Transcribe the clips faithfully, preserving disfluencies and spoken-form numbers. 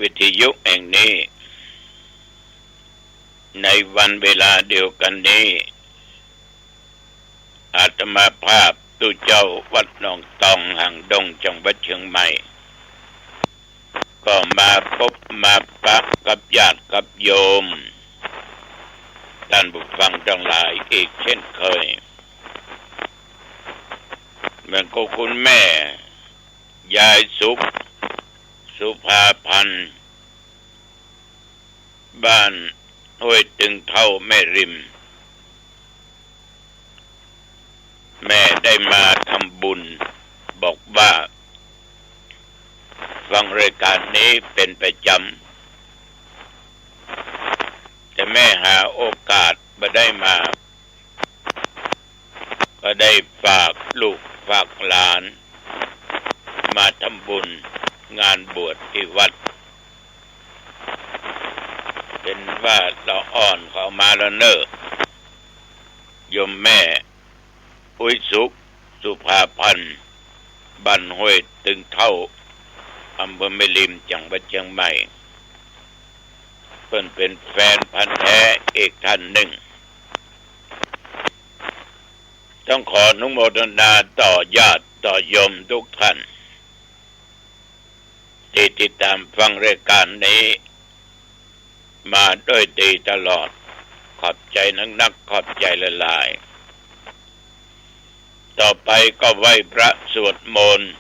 วิทยุแห่งนี้ ในวันเวลาเดียวกันนี้ อาตมาภาพตุ๊เจ้าวัดหนองตอง หางดง จังหวัดเชียงใหม่ ก็มาปะปะกับญาติกับโยม ต้านผู้ฟังตังหลายอีกเช่นเคย แม่นก็คุณแม่ ยายสุข สุภาพันธ์ บ้านห้วยตึงเถ้าแม่ริม แม่ได้มาทำบุญ บอกว่าฟังรายการนี้เป็นประจ๋ำ แต่แม่หาโอกาสบ่ได้มา ก็ได้ฝากลูกฝากหลาน มาทำบุญงานบวชตี้วัด เป๋นว่าละอ่อนเข้ามาแล้วเน่อ โยมแม่ อุ๊ยสุข สุภาพันธ์ บ้านห้วยตึงเถ้า อำเภอแม่ริม จังหวัดเชียงใหม่ เปิ้นเป๋นแฟนพันธุ์แท้อีกต้านนึ่ง ต้องขออนุโมทนาต่อญาติต่อโยมทุกต้าน ตี้ติดต๋ามฟังรายการนี้มาโดยดีตลอด ขอบใจ๋นักๆ ขอบใจ๋หลายๆ ต่อไปก็ไหว้พระสวดมนต์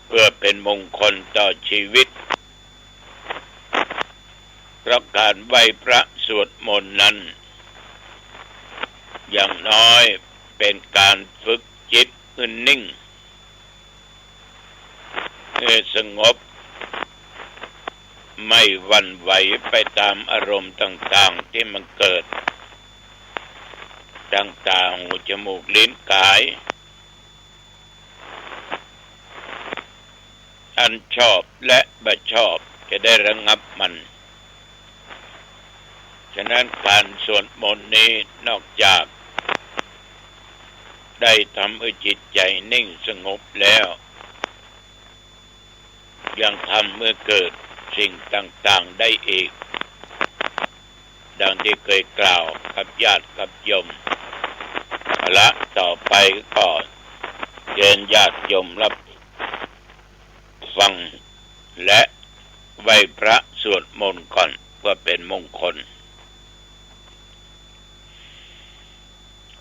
เพื่อเป๋นมงคลต่อชีวิต เพราะก๋านไหว้พระสวดมนต์นั้น อย่างน้อยเป๋นก๋านฝึกจิตหื้อนิ่ง หื้อสงบ ไม่หวั่นไหวไปต๋ามอารมณ์ต่างๆ ตี้มันเกิด ตางต๋า หู จมูก ลิ้น ก๋าย อันชอบและบ่ชอบจะได้ระงับมัน ฉะนั้นก๋านสวดมนต์นี้นอกจากได้ทำหื้อจิตใจ๋นิ่งสงบแล้ว ยังทำหื้อเกิดสิ่งต่างๆ ได้อีก ดังตี้เกยกล่าวกับญาติกับโยม เอาละ ต่อไปก็เจียญญาติโยมรับฟัง และไหว้พระสวดมนต์ก่อน เพื่อเป๋นมงคล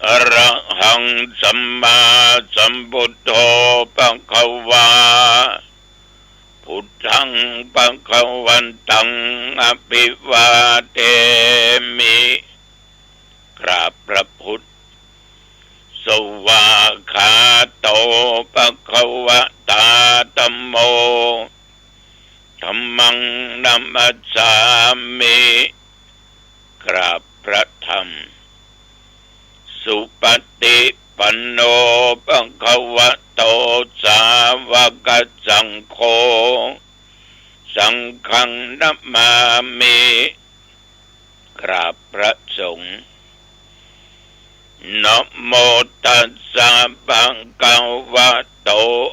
อะระหังสัมมาสัมพุทโธภะคะวา พุทธังภะคะวันตังอะภิวาเทมิ กราบพระพุทธ สวากขาโตภะคะวะตาธัมโม ธัมมังนะมัสสามิ กราบพระธรรม สุปฏิปันโนภะคะวะโต สาวกสังโฆ สังฆังนะมามิ กราบพระสงฆ์ นะโมตัสสะภะคะวะโต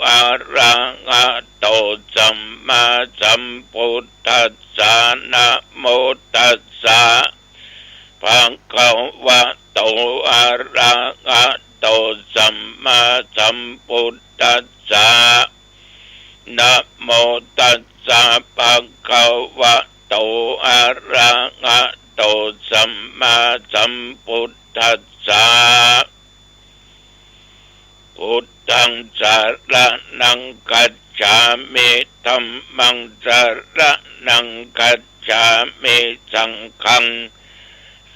อะระหะโต สัมมาสัมพุทธัสสะ นะโมตัสสะ ภะคะวะโต อะระหะโต สัมมาสัมพุทธัสสะ นะโมตัสสะ ภะคะวะโต อะระหะโต สัมมาสัมพุทธัสสะ พุทธังสะระณังคัจฉามิ ธัมมังสะระณังคัจฉามิ สังฆัง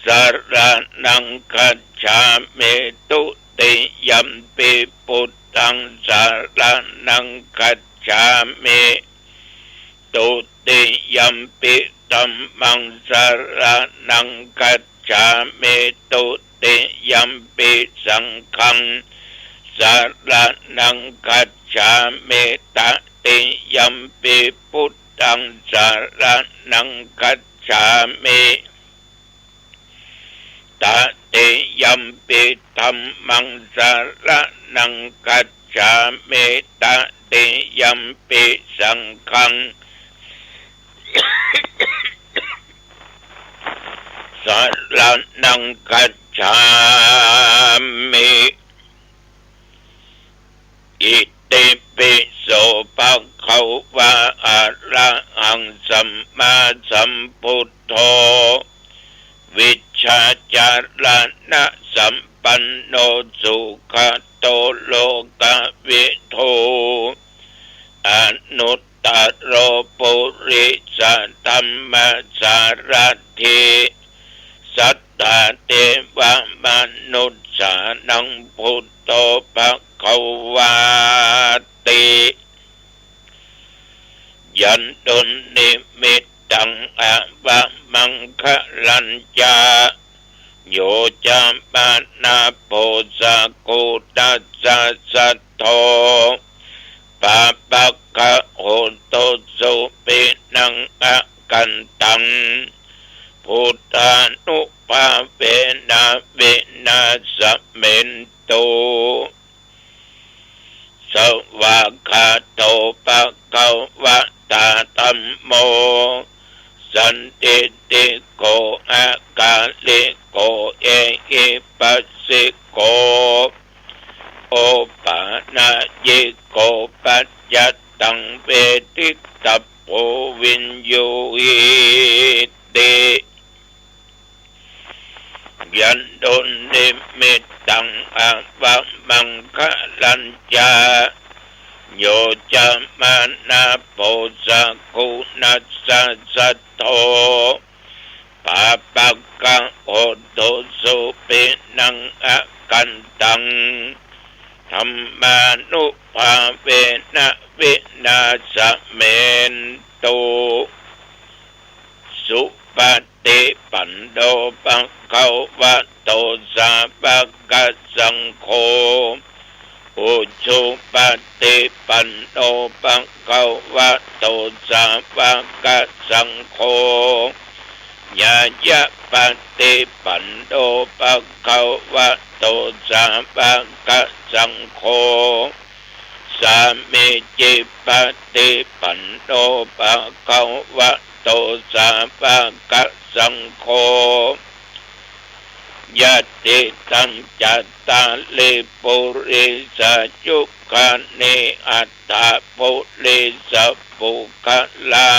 สะระณังคัจฉามิ ตุติยัมปิพุทธังสะระณังคัจฉามิ ตุติยัมปิธัมมังสะระณังคัจฉามิ ตุติยัมปิสังฆังสะระณังคัจฉามิ ตติยัมปิพุทธังสะระณังคัจฉามิ ตติยัมปิธัมมังสะระณังคัจฉามิ ตติยัมปิสังฆัง นัง คัจฉามิ อิติปิโส ภะคะวา อะระหัง สัมมาสัมพุทโธ วิชชาจารณะสัมปันโน สุขะโต โลกะวิทู อนุตตโร ปุริสะธัมมะสารถิ สัตถาเทวะมนุสสานัง พุทโธ ภะคะวาติ ยันตุนนิมิตตัง อะวะมังคะลัญจะ โย จะมะนะ โภ ชะ คู ณัสสะ สัทโธ ปาปะกะ โหตุ สุปินัง อะกันตัง พุทธานุภาเวนะ วินาสเมนตุ สวากขาโต ภะคะวะตา ธัมโม สันทิฏฐิโก อะกาลิโก เอหิปัสสิโก โอปานายิโก ปัจจัตตัง เวทิตะโพ วิญญูหิติ ยันตุนนิมิตตัง อะวะมังคะลัญจะ โย จะมะนะ โภ ชะ คู ณัสสะ สัทโธ ปาปะกะ โหตุ สุปินัง อะกันตัง ธัมมานุภาเวนะ วินาสเมนตุ สุปะ ฏิปันโน ภะคะวะโต สาวะกะสังโฆ อุจุปะฏิปันโน ภะคะวะโต สาวะกะสังโฆ ญาณะปะฏิปันโน ภะคะวะโต สาวะกะสังโฆ สามีจิปะฏิปันโน ภะคะวะโต สาวะกะสังโฆ ยะติตัง จัตตาริ ปุริสายุคานิ อัตถะ ปุริสะปุคคลา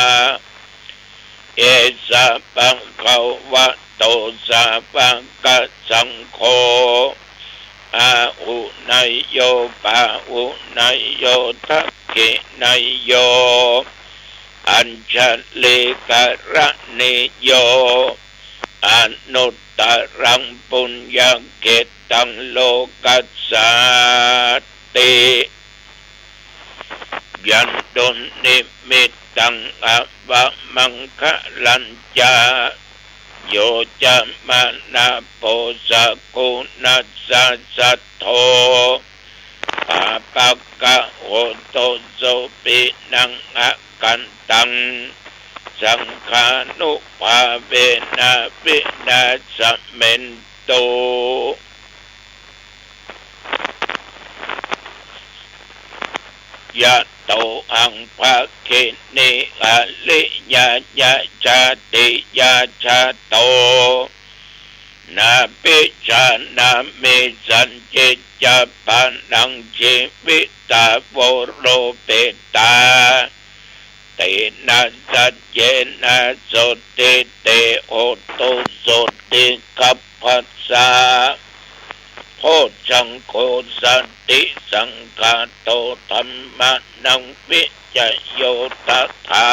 เอสะ ภะคะวะโต สาวะกะสังโฆ อาหุเนยโย ปาหุเนยโย ทักขิเนยโย อัญชลีกะรณีโย อนุตตะรัง ปุญญะเขตตัง โลกัสสาติ ยันตุนนิมิตตัง อะวะมังคะลัญจะ โย จะมะนะ โภ ชะ คู ณัสสะ สัทโธ ปาปะกะ โหตุ สุปินัง อะกันตัง สังฆานุภาเวนะ วินาสเมนตุ ยะโตหัง ภะคินี อะริยะยะ จาติยะจาโต นาภิจานามิ สันติจจาปะนัง จีวิตา โวโรเปตา เตนะ สัจเจนะ โสตติ เต โหตุ โสติคัพพะสสะ โพชฌังโฆ สันติสังคาโต ธัมมานัง วิจโย ตถา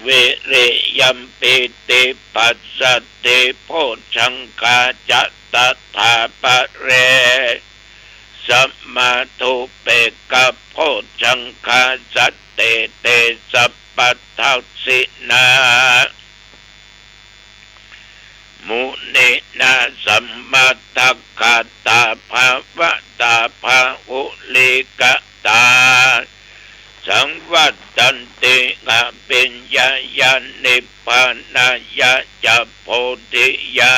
วิริยัม ปีติปัสสัทธิ โพชฌังคา จะ ตถาปะเร สมาธุปเปกขะ โพชฌังคา สันติ เต สัพพะทักขิณา มุนีนา สมนัสสะ กาตา ภวะตา บาหุลีกตา สังวัตตันติ อภิญญายา นิพพานายา จะ โพธิยา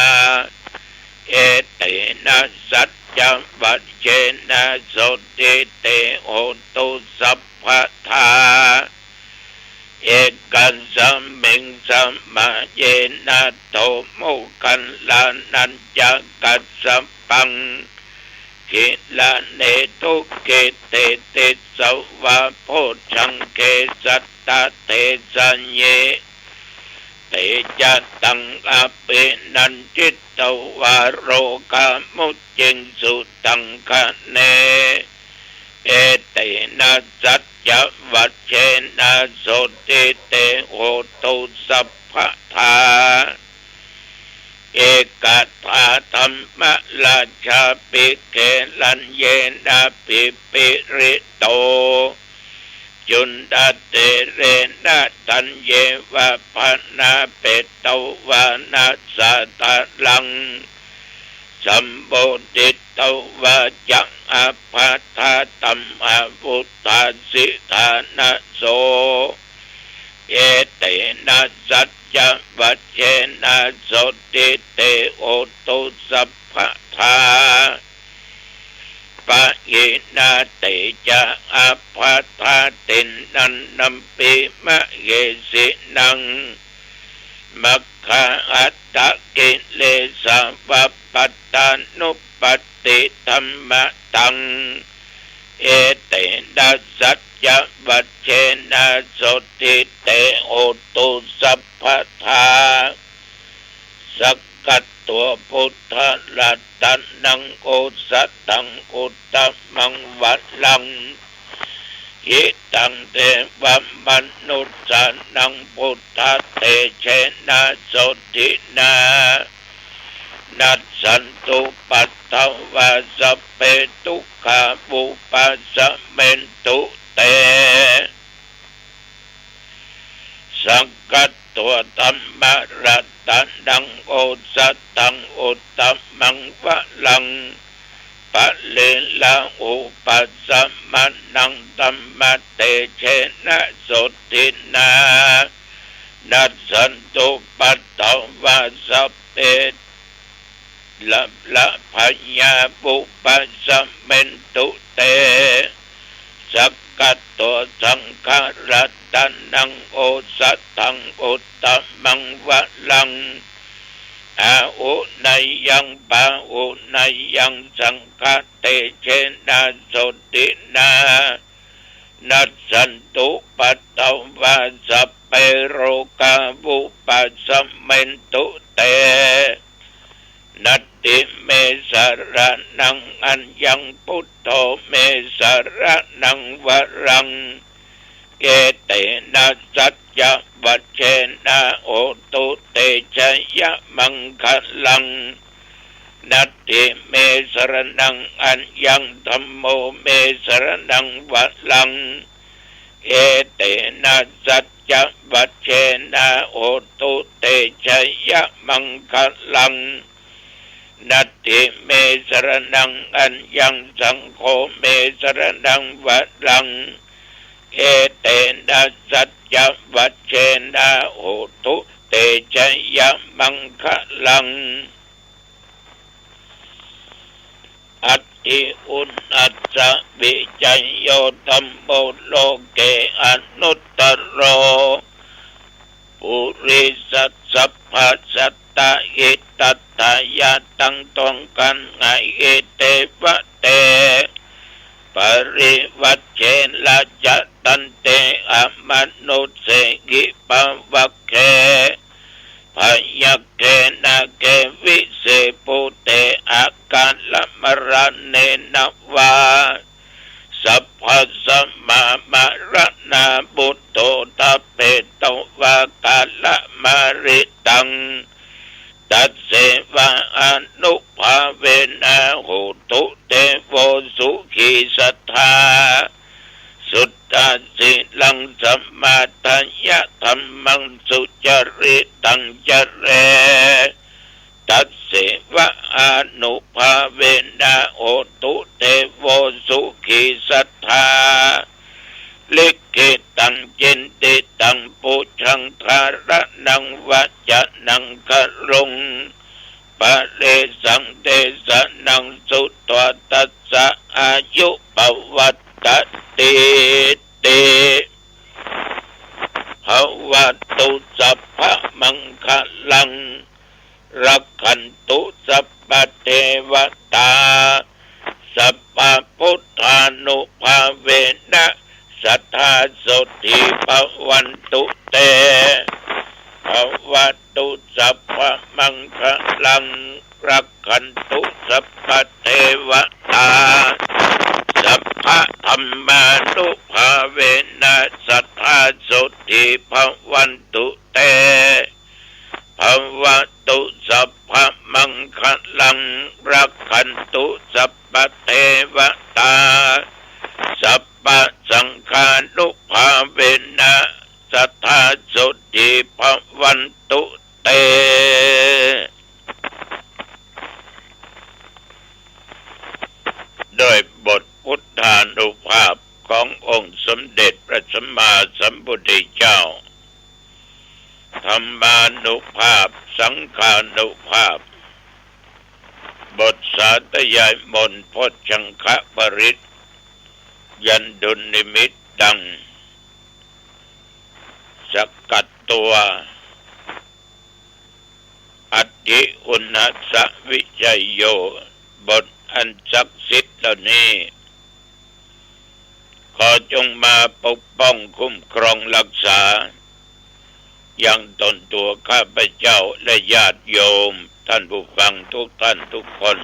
เอเตนะ สัจจวัจเจนะ โสตติ เต โหตุ สัพพะทา เอกัสมิง สมา เยนะ โถ โมคคัลลานัญจะกัสสปัง กิลาเน ทุกขิเตติสสะวา โพชฌังเข สัตตะเทสะเย เตจะตัง อภินัญญิตวา โรกามุจจิงสุ ตังคเณ เอเตนะ สัจจวัจเจนะ โสตถิ เต โหตุ สัพพทา เอกถา ธัมมราชาปิ เขลัญเยนะ ปิปิริโต จุณฑะเถเรนะ ธัญเยวา พนาเปตวา นะสาธารัง สัมโพธิตวา จะ อาภาธา ธัมมา วุฑฒา สิทธานะโส เอเตนะ สัจจวัจเจนะ โสตถิ เต โหตุ สัพพทา ปะหินา เตจะ อาภาธา ติณณัมปิ มะเหสินัง มัคคา อัตตะกิเลสาวา ปัตตานุปัตติ ธัมมะตัง เอเตนะ สัจจวัจเจนะ โสตถิ เต โหตุ สัพพทา สักกัต ตัว พุทธรัตนัง โอสถัง อุตตมัง วรัง หิตัง เทวมนุสสานัง พุทธเตเจนะ โสตถินา นัสสันตุ ปัตถวา สัพเพ ทุกขา วุปัสสะเมนตุ เต สักกัต ตัว ธัมมรัตนัง โอสถัง อุตตมัง วรัง ปะเรราหูปัสสะมานัง ธัมมเตเจนะ โสตถินา นัสสันตุ ปัตถวา สัพเพ ละละพยา วุปัสสะเมนตุ เต สักกัต ตัว สังฆรัตนัง โอสถัง อุตตมัง วรัง อาหุเนยัง ปาหุเนยัง สังฆเตเจนะ โสตถินา นัสสันตุ ปัตถวา สัพเพ โรกา วุปัสสะเมนตุ เต นัตถิเม สรณัง อัญญัง พุทโธ เม สรณัง วรัง เอเตนะ สัจจวัจเจนะ โหตุ เตชะยะมังคะลัง นัตถิเม สรณัง อัญญัง ธัมโม เม สรณัง วรัง เอเตนะ สัจจวัจเจนะ โหตุ เตชะยะมังคะลัง นัตถิเม สรณัง อัญญัง สังโฆ เม สรณัง วรัง เอเตนะ สัจจวัจเจนะ โหตุ เตชะยะมังคะลัง อัตถิอุณอัสสะ วิจัยโย ธัมโม โลเก อนุตตโร ปุริสสัพพะสัตตะ หิตัตถายะ ตังต้องกั๋น อหิ เตวะเต ปริวัจเชนะ จะ ตันเต อมนุสเสหิ ภะวักเข พยัคเข นาคเข วิเศ ภูเต อาการะมะระเณนะวา สัพพะสะมะ มะระนา พุทโธ ทัพเพตวา กาละมะริตัง ตัสเสวะ อานุภาเวนะ โหตุ เตโว สุขี สัตถา สุตตะ สีลัง สมาทะยะ ธัมมัง สุจริตัง จะเร ตัสเสวะ อานุภาเวนะ โหตุ เตโว สุขี สัตถา ลิขิตัง จินติตัง ปุจฉัง ธารณัง วะจะนัง คารุง ปะเรสัง เตสะนัง สุตวา ทัสสะ อายุ ปะวัตตะติ ติ ภะ วัตถุ สัพพะมังคะลัง รักขันตุ สัพพะเทวะตา สัพพะพุทธานุภาเวนะ สัตถาโสตถี ภะวันตุ เต ภะวัตถุ สัพพะมังคะลัง รักขันตุ สัพพะเทวะตา สัพพะธัมมานุภาเวนะ สัตถาโสตถี ภะวันตุ เต ภะวัตถุ สัพพะมังคะลัง รักขันตุ สัพพะเทวะตา สัพพะสังฆานุภาเวนะ สัตถาโสตถี ภะวันตุ เต ด้วยบทพุทธานุภาพขององค์สมเด็จพระสัมมาสัมพุทธเจ้า ธัมมานุภาพ สังฆานุภาพ บทสาธยายมนต์ พจชังคะปริตร ยันตุนิมิตตัง สกัดตัว อัตถิอุณหสสะวิชโย บทอันศักดิ์สิทธิ์เหล่านี้ ขอจงมาปกป้องคุ้มครองรักษา ยังตนตัวข้าพเจ้าและญาติโยมท่านผู้ฟังทุกท่านทุกคน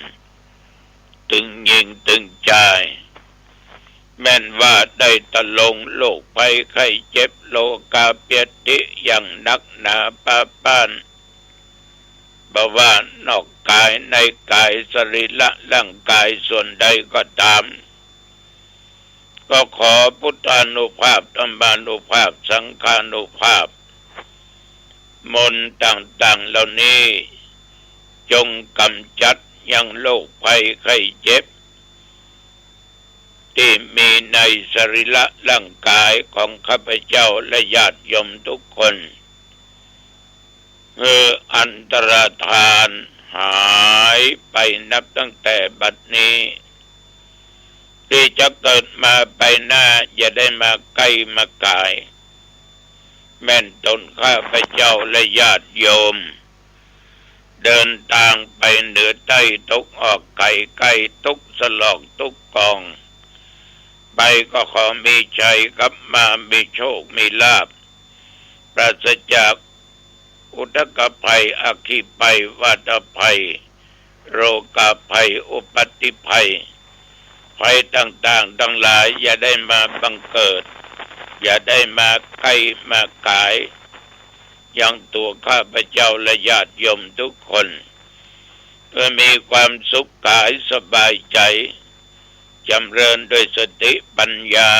ตึงญิงตึงจาย แม่นว่าได้ตะลงโรคภัยไข้เจ็บโรคาพยาธิอย่างหนักหนาปาป้าน บ่ว่านอกกายในกายสรีระร่างกายส่วนใดก็ตาม ก็ขอพุทธานุภาพ ธัมมานุภาพ สังฆานุภาพ มนต์ต่างๆ เหล่านี้ จงกำจัดยังโรคภัยไข้เจ็บ ตี้มีในสรีระร่างกายของข้าพเจ้าและญาติโยมทุกคน หื้ออันตรธานหายไปนับตั้งแต่บัดนี้ ตี้จะเกิดมาไปหน้าอย่าได้มาใก้มาก๋าย แม่นตนข้าพเจ้าและญาติโยม เดินตางไปเหนือใต้ทุกข์ออกไขไข้ทุกข์สลอกทุกข์กอง ไปก็ขอมีชัยกลับมามีโชคมีลาภ ปราศจากอุทกภัย อัคคีภัย วาตภัย โรคาภัย อุปัตติภัย ภัยต่างๆ ทั้งหลายอย่าได้มาบังเกิด อย่าได้มาใก้มาก๋าย ยังตัวข้าพเจ้าและญาติโยมทุกคน เพื่อมีความสุขกายสบายใจ จำเริญด้วยสติปัญญา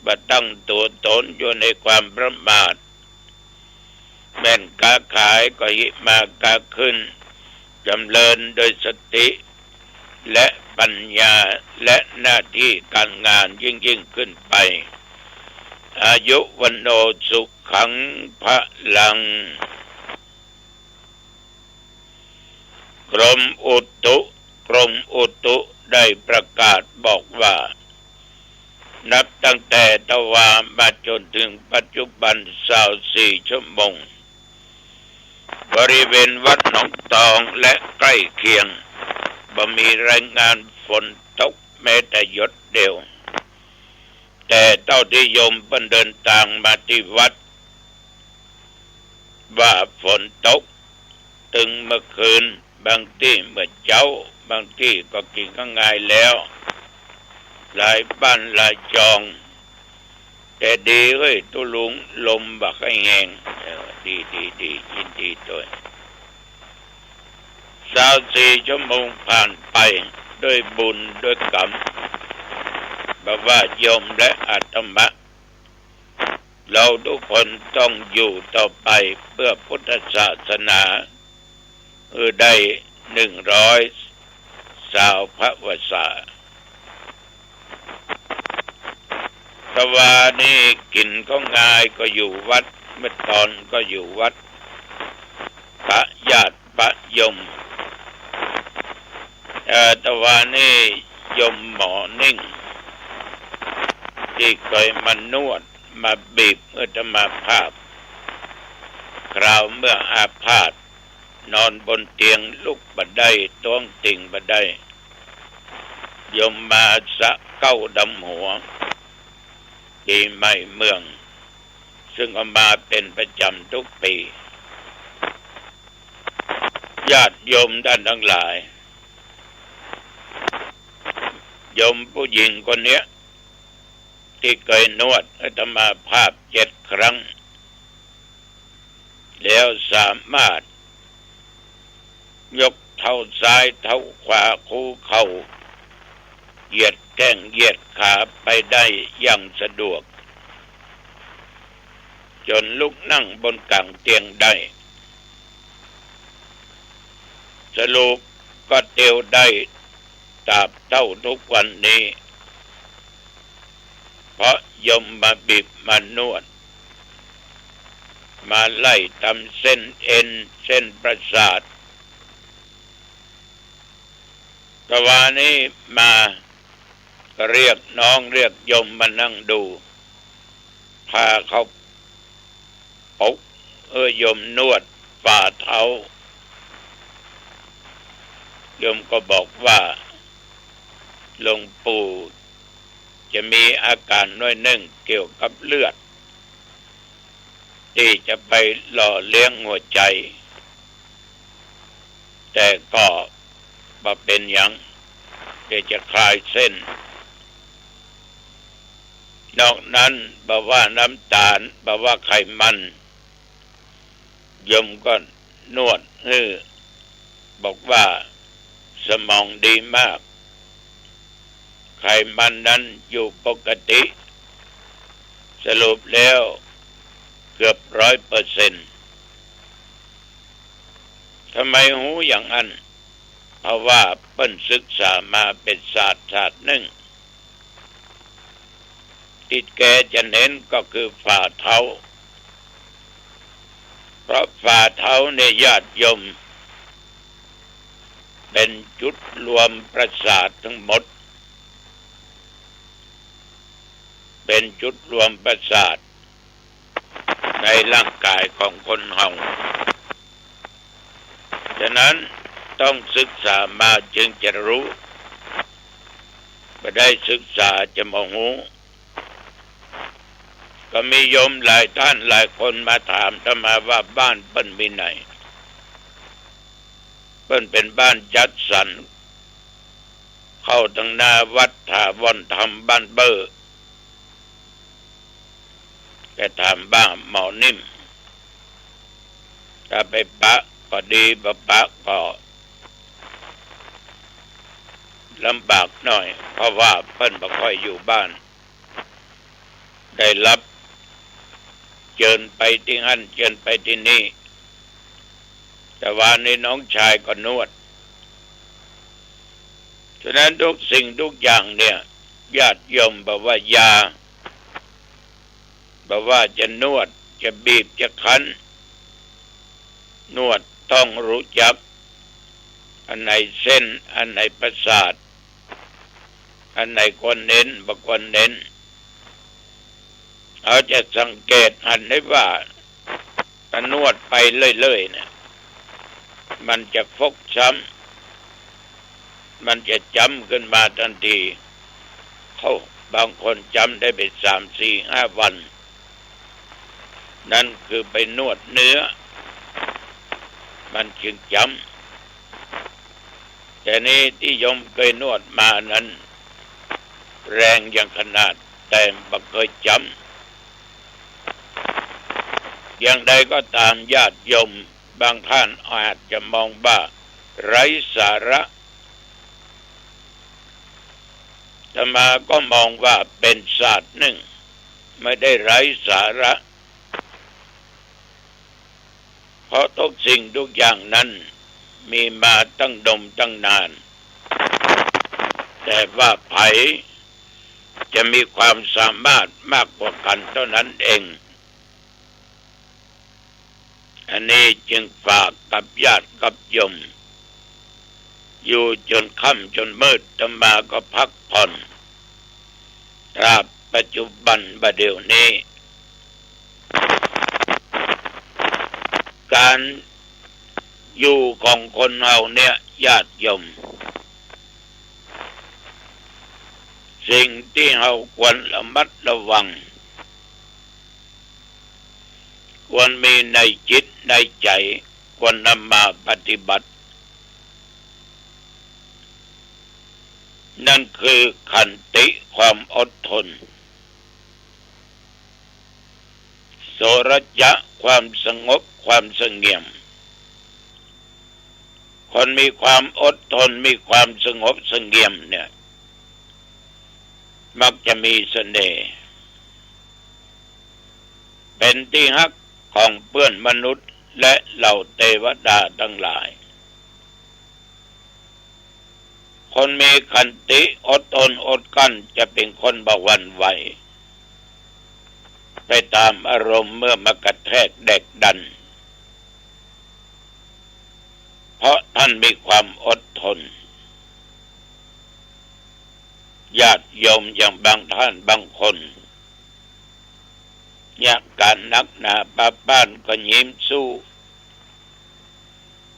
บ่ตั้งตัวตนอยู่ในความประมาท แม่นก๊าขายก็หิมาก๊าขึ้น จำเริญด้วยสติ และปัญญา และหน้าที่การงานยิ่งๆ ขึ้นไป อายุ วัณโณ สุขัง พลัง กรมอุตุ กรมอุตุได้ประกาศบอกว่า นับตั้งแต่ตะวามาจนถึงปัจจุบันซาวสี่ชั่วโมง บริเวณวัดหนองตองและใกล้เคียง บ่มีรายงานฝนตกแม้แต่หยดเดียว แต่เต้าตี้โยมเปิ้นเดินตางมาตี้วัด ว่าฝนตกตึงเมื่อคืน บางตี้เมื่อเจ๊า บางตี้ก็กิ๋นข้าวงายแล้ว หลายบ้านหลายจอง แต่ดีเฮ้ย ตุ๊ลุง ลมบ่ใค่แฮง เออ ดี ดี ดี ยินดีตวย ซาวสี่ชั่วโมงผ่านไปด้วยบุญด้วยกรรม บ่ว่าโยมและอาตมา เราทุกคนต้องอยู่ต่อไปเพื่อพุทธศาสนา หื้อได้หนึ่งร้อยซาวพรรษา ตะวานี้กิ๋นข้าวงายก็อยู่วัด เมื่อตอนก็อยู่วัด ปะญาติปะโยม เอ่อ ตะวานี้โยมหมอนิ่ง ตี้เกยมานวดมาบีบอาตมาภาพ คราวเมื่ออาพาธ นอนบนเตียงลุกบ่ได้ ตวงติ่งบ่ได้ โยมมาสระเก๊าดำหัว ปี๋ใหม่เมือง ซึ่งก็มาเป๋นประจ๋ำกู้ปี๋ ญาติโยมต้านตังหลาย โยมผู้หญิงคนเนี้ย ตี้เกยนวดอาตมาภาพเจ็ดครั้ง แล้วสามารถยกเท้าซ้ายเท้าขวา คูเข่า เหยียดแข้งเหยียดขาไปได้อย่างสะดวก จ๋นลุกนั่งบนก๋างเตียงได้ สรุปก็เตียวได้ตราบเต้ากู้วันนี้ เพราะโยมมาบีบมานวด มาไล่ต๋ามเส้นเอ็นเส้นประสาท ตะวานี้มาเรียกน้องเรียกโยมมานั่งดู พาเข้าปลุก เออ โยมนวดฝ่าเท้า โยมก็บอกว่า หลวงปู่จะมีอาก๋านหน้อยนึ่งเกี่ยวกับเลือด ตี้จะไปหล่อเลี้ยงหัวใจ๋ แต่ก็บ่เป๋นหยัง เดี๋ยวจะคลายเส้น นอกนั้นบ่ว่าน้ำต๋าล บ่ว่าไขมัน โยมก็นวดหื้อ บอกว่าสมองดีมาก ไขมันนั้นอยู่ปกติ สรุปแล้วเกือบร้อยเปอร์เซ็นต์ ทำไมฮู้อย่างอั้น เพราะว่าเปิ้นศึกษามาเป๋นศาสตร์ศาสตร์นึ่ง ตี้แกจะเน้นก็คือฝ่าเท้า เพราะฝ่าเท้าเนี่ยญาติโยม เป๋นจุดรวมประสาทตังหมด เป๋นจุดรวมประสาทในร่างก๋ายของคนเฮา ฉะนั้นต้องศึกษามาจึงจะฮู้ บ่ได้ศึกษาจะบ่ฮู้ ก็มีโยมหลายต้านหลายคนมาถามอาตมาว่าบ้านเปิ้นมีไหน เปิ้นเป๋นบ้านจัดสรร เข้าตังหน้าวัดถาวรธรรมบ้านเบ้อ แกถามว่าหมอนิ่ม ถ้าไปปะก็ดี บ่ปะก็ลำบากหน้อย เพราะว่าเปิ้นบ่ค่อยอยู่บ้าน ได้รับเจิญไปตี้หั้นเจิญไปตี้นี่ ตะวานี้น้องชายก็นวด ฉะนั้นทุกสิ่งทุกอย่างเนี่ย ญาติโยมบ่ว่ายา บ่ว่าจะนวด จะบีบ จะคั้น นวดต้องฮู้จัก อันไหนเส้น อันไหนประสาท อันไหนควรเน้น บ่ควรเน้น เฮาจะสังเกตหันได้ว่า ถ้านวดไปเรื่อยๆ เนี่ย มันจะฟกช้ำ มันจะจ๊ำขึ้นมาตันที เอ้า บางคนจ๊ำได้ไปสาม สี่ ห้าวัน นั้นคือไปนวดเนื้อ มันจึงจ๊ำ แต่นี่ตี้โยมเกยนวดมานั้น แรงอย่างขนาด แต่บ่เกยจ๊ำ อย่างใดก็ต๋าม ญาติโยมบางต้านอาจจะมองว่าไร้สาระ อาตมาก็มองว่าเป๋นศาสตร์นึ่ง ไม่ได้ไร้สาระ เพราะทุกสิ่งทุกอย่างนั้นมีมาตั้งดมตั้งนาน แต่ว่าใผจะมีความสามารถมากกว่ากั๋นเต้านั้นเอง อันนี้จึงฝากกับญาติกับโยม อยู่จ๋นค่ำจ๋นมืด อาตมาก็พักผ่อน ตราบปัจจุบันบ่าเดี่ยวนี้ ก๋านอยู่ของคนเฮาเนี่ย ญาติโยม สิ่งตี้เฮาควรระมัดระวัง ควรมีในจิตในใจ๋ ควรนำมาปฏิบัติ นั่นคือขันติ ความอดทน โสรจะ ความสงบ ความเสงี่ยม คนมีความอดทน มีความสงบเสงี่ยมเนี่ย มักจะมีเสน่ห์ เป๋นตี้ฮักของเปื้อนมนุษย์และเหล่าเตวดาตังหลาย คนมีขันติ อดทนอดกลั้น จะเป๋นคนบ่หวั่นไหวไปต๋ามอารมณ์เมื่อมากระแทกแดกดัน เพราะต้านมีความอดทน ญาติโยมอย่างบางต้านบางคน เยียะก๋านนักหนาปาป๊านก็ยิ้มสู้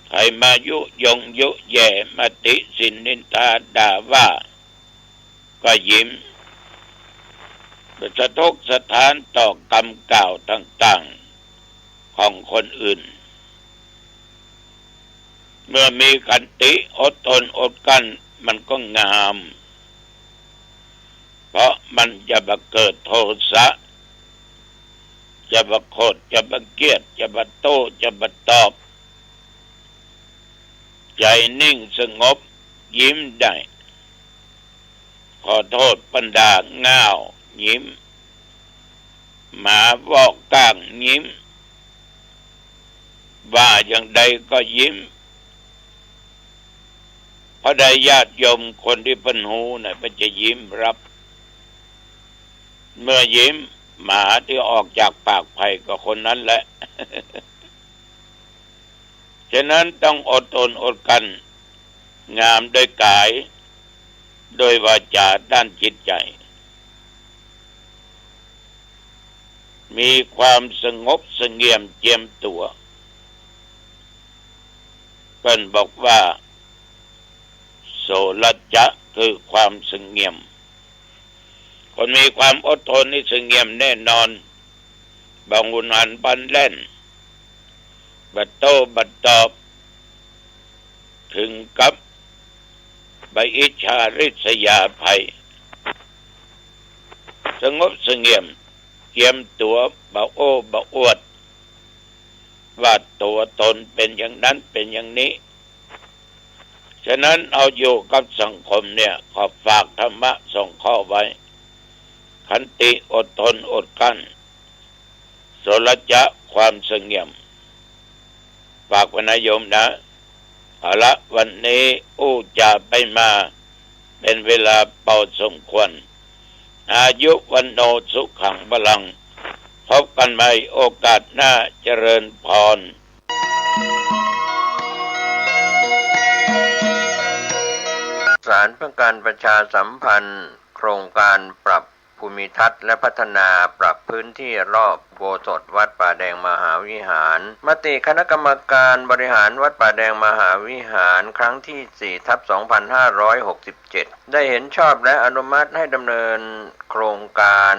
ใผมายุยงยุแย่ มาติฉินนินทาด่าว่า ก็ยิ้ม สะทกสะท้านต่อกำกล่าวต่างๆ ของคนอื่น เมื่อมีขันติ อดทนอดกลั้น มันก็งาม เพราะมันจะบ่เกิดโทสะ จะบ่โขด จะบ่เคียด จะบ่โต้ จะบ่ตอบ ใจ๋นิ่งสงบ ยิ้มได้ ขอโต้ษ บรรดาง่าว ยิ้ม หมาเวาะก้าง ยิ้ม ว่าอย่างใดก็ยิ้ม เพราะได้ญาติโยมคนตี้เปิ้นฮู้น่ะ เปิ้นจะยิ้มรับ เมื่อยิ้ม หมาตี้ออกจากปากใผก็คนนั้นแหละ ฉะนั้นต้องอดทนอดกลั้น งามโดยก๋าย โดยวาจา ด้านจิตใจ๋ มีความสงบเสงี่ยมเจียมตั๋ว เปิ้นบอกว่า โสรจะ คือความเสงี่ยม คนมีความอดทนนี่เสงี่ยมแน่นอน บ่หุนหันพลันแล่น บ่โต้บ่ตอบ เถิงกับบ่อิจฉาริษยาใผ สงบเสงี่ยม เจียมตั๋ว บ่โอ้บ่อวด ว่าตั๋วตนเป๋นอย่างนั้นเป๋นอย่างนี้ ฉะนั้นเอาอยู่กับสังคมเนี่ย ขอฝากธรรมะสองข้อไว้ ขันติ อดทนอดกลั้น โสรจะ ความเสงี่ยม ฝากไว้นะโยมนะ เอาละ วันนี้อู้จ๋าไปมา เป๋นเวลาปอสมควร อายุ วัณโณ สุขัง พลัง พบกั๋นใหม่โอกาสหน้า เจริญพร สารเพื่อการประชาสัมพันธ์ โครงการปรับภูมิทัศน์และพัฒนาปรับพื้นที่รอบอุโบสถวัดป่าแดงมหาวิหาร มติคณะกรรมการบริหารวัดป่าแดงมหาวิหารครั้งที่สี่ทับสองพันห้าร้อยหกสิบเจ็ด ได้เห็นชอบและอนุมัติให้ดำเนินโครงการ